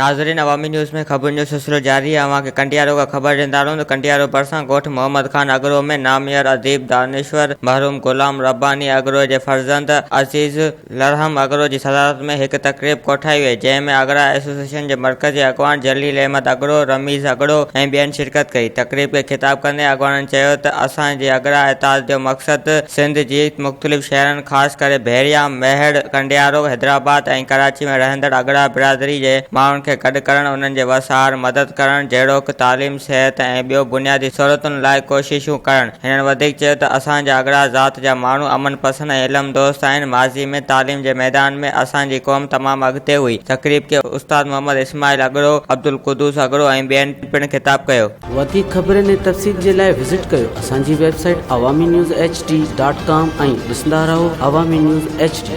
ناظرين عوامي نيوز ۾ خبرن جو سلسلو جاري آهي اوهان کي ڪنڊيارو کان خبر ڏيندا رهون ته ڪنڊيارو ڀرسان ڳوٺ محمد خان اڳرو ۾ ناميار اديب دانشور مرحوم غلام رباني اڳرو جي فرزند عزيز لرحم اڳرو جي صدارت ۾ هڪ تقريب ڪوٺائي وئي جنهن ۾ اڳرا ايسوسيئيشن جي مرڪزي اڳواڻ جليل احمد اڳرو، رميز اڳڙو ۽ ٻين شرڪت ڪئي تقريب کي خطاب ڪندي اڳواڻن چيو ته اسان جي اڳرا اتحاد جو مقصد سنڌ جي مختلف شهرن خاص ڪري ڀيريا، ميهڙ، ڪنڊيارو، حيدرآباد ۽ ڪراچي ۾ رهندڙ اڳڙا برادري جي ماڻهن کي گڏ ڪرڻ، انهن جي وس آهر مدد ڪرڻ جهڙوڪ تعليم، صحت ۽ ٻيو بنيادي سهولتن لاء ڪوششون ڪرڻ. هنن وڌيڪ چيو ته اسان جا اڳڙا ذات جا ماڻهو امن پسند ۽ علم دوست آهن، ماضي ۾ تعليم جي ميدان ۾ اسان جي قوم تمام اڳتي هئي. تقريب کي استاد محمد اسماعيل اڳڙو، عبدالقدوس اڳڙو ۽ ٻين پڻ خطاب ڪيو. وڌيڪ خبرن ۽ تفصيل جي لاء وزٽ ڪيو اسان جي website Awami news H D dot com ۽ ڏسندا رهو عوامي نيوز ايڇ ڊي.